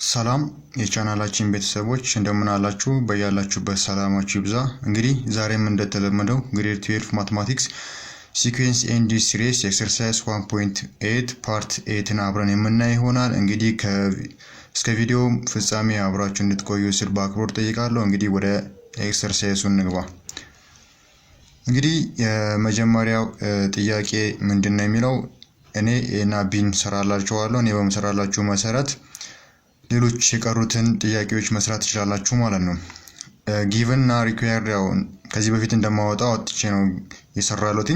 ሰላም የቻናላችን ቤተሰቦች፣ እንደምን አላችሁ? በያላችሁበት ሰላማችሁ ይብዛ። እንግዲህ ዛሬም እንደተለመደው grade 12 mathematics sequence and series exercise 1.8 part 8ን አብረን የምናይ ይሆናል። እንግዲህ እስከ ቪዲዮ ፍጻሜ አብራችሁ እንድትቆዩ ስል በአክብሮት ጠይቃለሁ። እንግዲህ ወደ exercise ኡ እንግባ። እንግዲህ የመጀመሪያው ጥያቄ ምንድን ነው የሚለው፣ እኔ A ና B ን ሰራላችኋለሁ። እኔ በምሰራላችሁ መሰረት ሌሎች የቀሩትን ጥያቄዎች መስራት ትችላላችሁ ማለት ነው። Given እና required ያው ከዚህ በፊት እንደማወጣው አውጥቼ ነው የሰራሁት።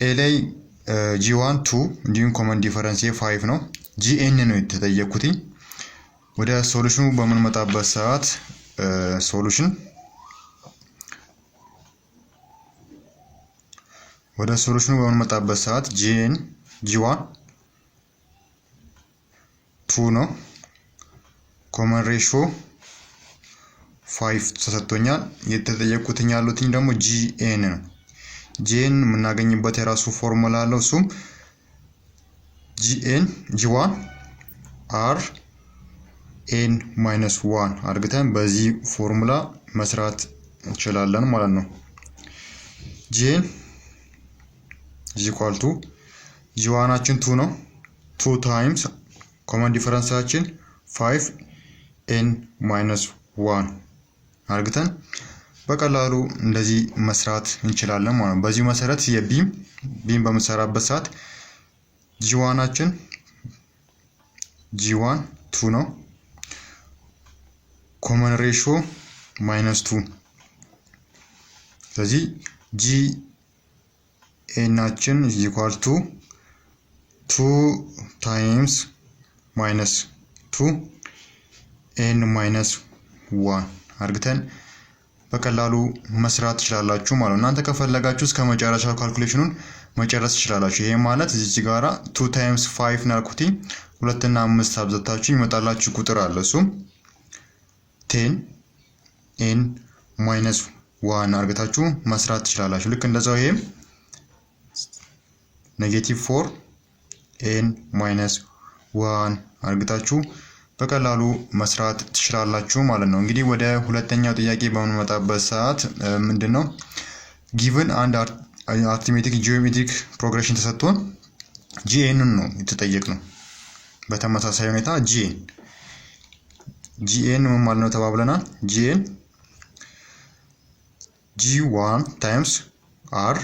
A ላይ G 1 2 እንዲሁም common difference 5 ነው። Gn ነው የተጠየቅኩትኝ። ወደ solution ኑ በምንመጣበት ሰዓት solution ወደ solution ኑ በምንመጣበት ሰዓት Gn G 1 2 ነው። Common ratio 5 ተሰጥቶኛል። የተጠየቁትኝ ያሉትኝ ደግሞ Gn ነው። Gn የምናገኝበት የራሱ ፎርሙላ አለው። እሱም Gn G 1 r n minus 1 አድርገን በዚህ ፎርሙላ መስራት እንችላለን ማለት ነው። Gn is equal to G 1 ኣችን 2 ነው። 2 times common difference ኣችን 5 n minus 1 አርግተን በቀላሉ እንደዚህ መስራት እንችላለን ማለት ነው። በዚሁ መሰረት የ B ም B ም በምንሰራበት ሰዓት G 1 ኣችን G 1 2 ነው። Common ratio minus 2። ስለዚህ G n ኣችን equal to 2 times minus 2 n minus 1 አርግተን በቀላሉ መስራት ትችላላችሁ ማለት ነው። እናንተ ከፈለጋችሁ እስከ መጨረሻው calculation ኑን መጨረስ ትችላላችሁ። ይሄ ማለት እዚች ጋራ 2 times 5 ናልኩቲ፣ ሁለትና አምስት አብዛታችሁ ይመጣላችሁ ቁጥር አለ። እሱም 10 n minus 1 አርግታችሁ መስራት ትችላላችሁ። ልክ እንደዛው ይሄም negative 4 n minus 1 አርግታችሁ በቀላሉ መስራት ትችላላችሁ ማለት ነው። እንግዲህ ወደ ሁለተኛው ጥያቄ በምንመጣበት ሰዓት ምንድን ነው? Given አንድ arithmetic geometric progression ተሰጥቶን Gn ን ነው የተጠየቅነው። በተመሳሳይ ሁኔታ Gn Gn ምን ማለት ነው ተባብለናል። Gn G 1 times r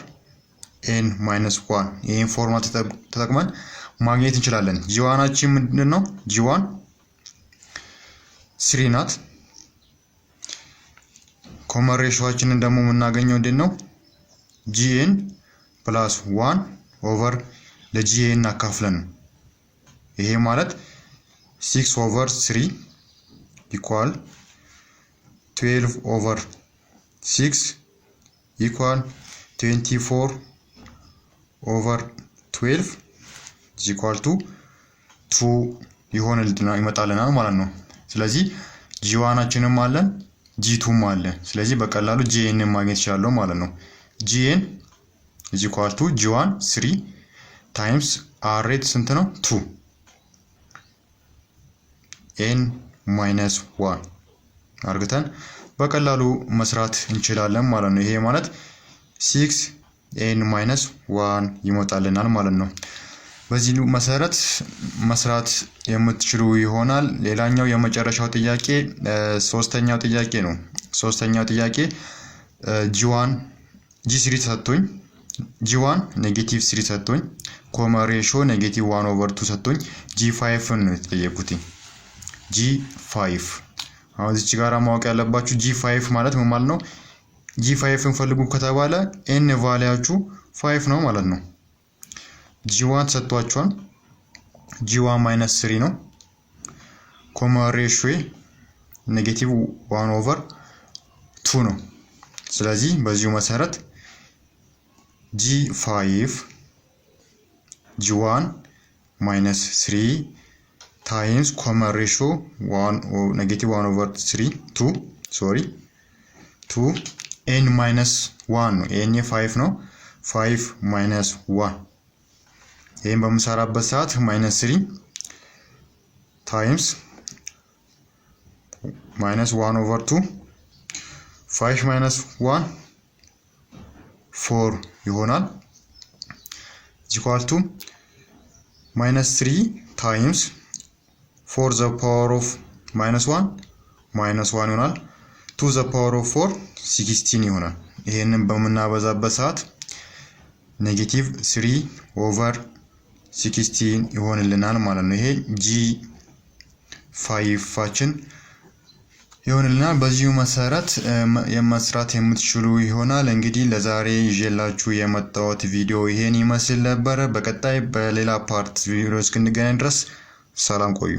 n minus 1፣ ይህን ፎርማት ተጠቅመን ማግኘት እንችላለን። G 1 ኣችን ምንድን ነው? G 1 3 ናት። Common ratio ኣችንን ደግሞ የምናገኘው እንዴት ነው? Gn plus 1 over ለ Gn አካፍለን ነው። ይሄ ማለት 6 over 3 equal 12 over 6 equal 24 over 12 equal to 2 ይሆንልናል፣ ይመጣልናል ማለት ነው። ስለዚህ G 1 ኣችንም አለን፣ G 2 ም አለን። ስለዚህ በቀላሉ Gn ማግኘት ይችላለሁ ማለት ነው። Gn is equal to G 1 3 times r ሬት ስንት ነው? 2 n minus 1 አርግተን በቀላሉ መስራት እንችላለን ማለት ነው። ይሄ ማለት 6 n minus 1 ይመጣልናል ማለት ነው። በዚህ መሰረት መስራት የምትችሉ ይሆናል። ሌላኛው የመጨረሻው ጥያቄ ሶስተኛው ጥያቄ ነው። ሶስተኛው ጥያቄ G 1 G 3 ሰጥቶኝ፣ G 1 negative 3 ሰጥቶኝ፣ common ratio negative 1 over 2 ሰጥቶኝ G 5 ነው የተጠየቁት። G 5 አሁን እዚች ጋር ማወቅ ያለባችሁ G 5 ማለት ምን ማለት ነው? G 5 ን ፈልጉ ከተባለ n value ያችሁ 5 ነው ማለት ነው። G 1 ተሰጥቷችኋል። G 1 minus 3 ነው። Common ratio negative 1 over 2 ነው። ስለዚህ በዚሁ መሰረት G 5 G 1 minus 3 times common ratio negative 1 over 3 2, sorry, 2 n minus 1 ነው። n 5 ነው። 5 minus 1፣ ይህን በምሰራበት ሰዓት minus 3 times Minus 1 over 2, 5 minus 1, 4 ይሆናል። Equal to minus 3 times 4 the power of minus 1, minus 1 ይሆናል። 2 the power of 4, 16 ይሆናል። ይሄንን በምናበዛበት ሰዓት negative 3 over 16 ይሆንልናል ማለት ነው። ይሄ G 5 ኣችን ይሆንልናል። በዚሁ መሰረት የመስራት የምትችሉ ይሆናል። እንግዲህ ለዛሬ ይዤላችሁ የመጣሁት ቪዲዮ ይሄን ይመስል ነበረ። በቀጣይ በሌላ part ቪዲዮ እስክንገናኝ ድረስ ሰላም ቆዩ።